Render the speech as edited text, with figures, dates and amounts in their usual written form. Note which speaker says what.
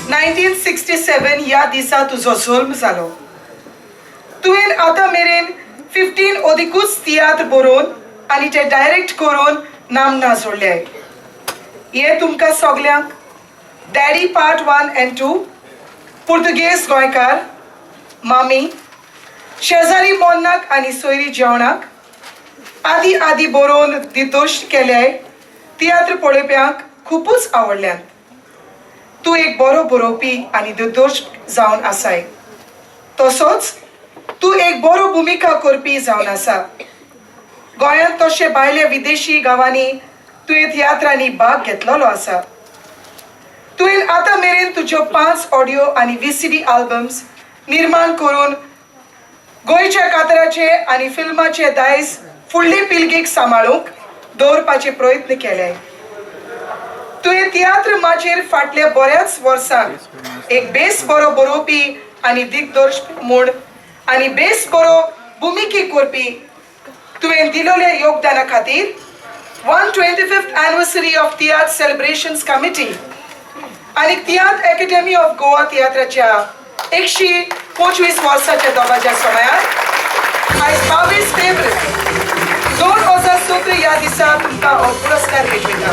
Speaker 1: 1967 ह्या दिसा तुजो जल्म जालो. तुवें आतां मेरेन 15 अदिकूच तियात्र बरोवन आनी ते डायरेक्ट करून नामना जोडले. हे तुमकां सगल्यांक डॅडी पार्ट 1 आनी 2, पुर्तुगेज गोंयकार, मामी, शेजारी मोन्नाक आनी सोयरी जेवणाक आदी आदी बरोवन दिदोश केले तियात्र पळोवप्यांक खुबूच आवडल्यात. तूं एक बरो बरोवपी आनी दिग्दोश जावन आसाय, तसोच तूं एक बरो भुमिका करपी जावन आसा. गोंयांत तशें भायल्या विदेशी गांवांनी तुवें तियात्रांनी भाग घेतलेलो आसा. तुवें आतां मेरेन तुज्यो 5 ऑडियो आनी VCD albums निर्माण करून गोंयच्या कातराचे आनी फिल्माचे दायज फुडले पिळगेक सांबाळूंक दवरपाचे प्रयत्न केले. तुवें तियात्र माचयेर फाटल्या बऱ्याच वर्सांक एक बेस बरो बरोवपी आनी दिग्दर्शक म्हूण आनी बेस बरो भुमिकी करपी तुवें दिलेल्या योगदाना खातीर 125th anniversary of Tiatr celebrations committee आनी तियात्र अकॅडमी ऑफ गोवा तियात्राच्या 125 वर्साच्या दबाज्या समयार आयज 22 फेब्रुवारी 2017 ह्या दिसा तुमकां हो पुरस्कार भेटयता.